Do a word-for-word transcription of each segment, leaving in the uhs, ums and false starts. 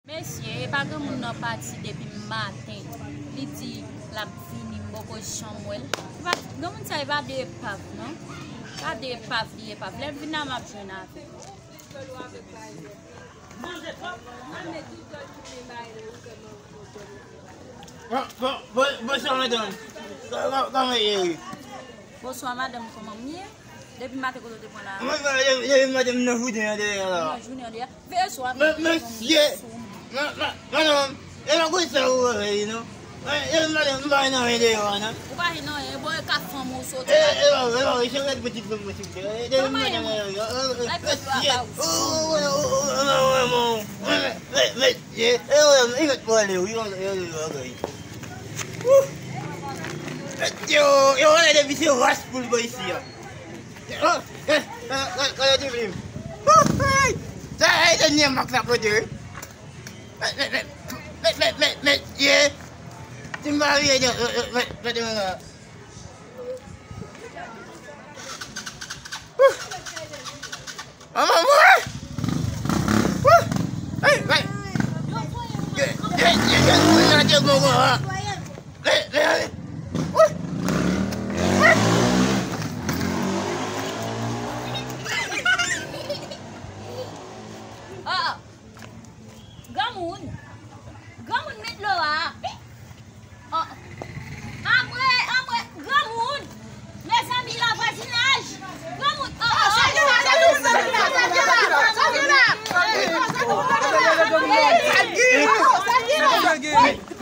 Mesye, e pa granmoun nan pati depi maten. Li di l ap vini, m poko janm wè l. E pa, granmoun sa e pa de epav, non. Pa de epav li epav. Lè l vin la, m ap jwenn avè l. Bon, bon, bon, bonswa, madanm. Kò-, kò-, kòman w ye? Bonswa, madanm, kòman w ye? Depi maten kote w te pran la? Mwen, mwen, depi maten m nan jounen an dèyè la. Nan jounen an dèyè. Veye sou a. Men, mesye, ma-, ma-, madanm, e pa konsa ou wè, non. E, e, madanm, m pa nan anyen deyò a, non. Ou pa nan anyen, bon, e ka fanm ou soti. E, e, e, e, se rèd pitit fanm mwen, silvouplè. E, depi maten, e, e, e, mesye, o, o, mesye, e, e, e, e, mèt pale, wi, e, e, e, e, e. Wouh! Mesye, yo, yo, wè depi se ras pou l bò isi a. Oh, eh, eh, eh, eh, eh, Jibrim. Oh, hey! Sa, hey, dènye mak sa pote, wi. Mèt, mèt, mèt, mèt, mèt, mèt, mèt, ye. Ti m pa vye, eh, eh, mèt, mèt, mèt, mèt. Ouh. Manman mwen! Ouh. Hey, hey. Ye, ye, ye, ye, ye, ye, bon, bon, ah. Hey, hey, hey. Ouh. Ouh. Ah, granmoun. Granmoun met dlo a. Ah. Anmwe, anmwe, granmoun. Mezanmi, la vwazinaj. Granmoun, ah, ah, ah.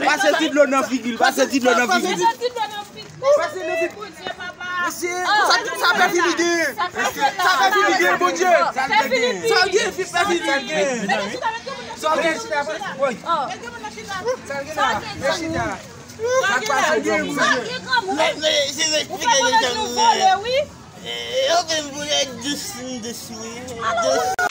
Pase ti dlo nan figi l, pase ti dlo nan figi l. Pase nan figi l. Mesye, sa, sa fè Filipe gen. Sa fè Filipe gen, Bondye. Sa gen, Filipe fè Filipe gen. Sa gen, chita, woy. Sa gen la, men chita. Sa k pase, granmoun? Men, men, si m eksplike nou sa nou ye. Eh, yo vin pou lè dous, dous, wi. Dous.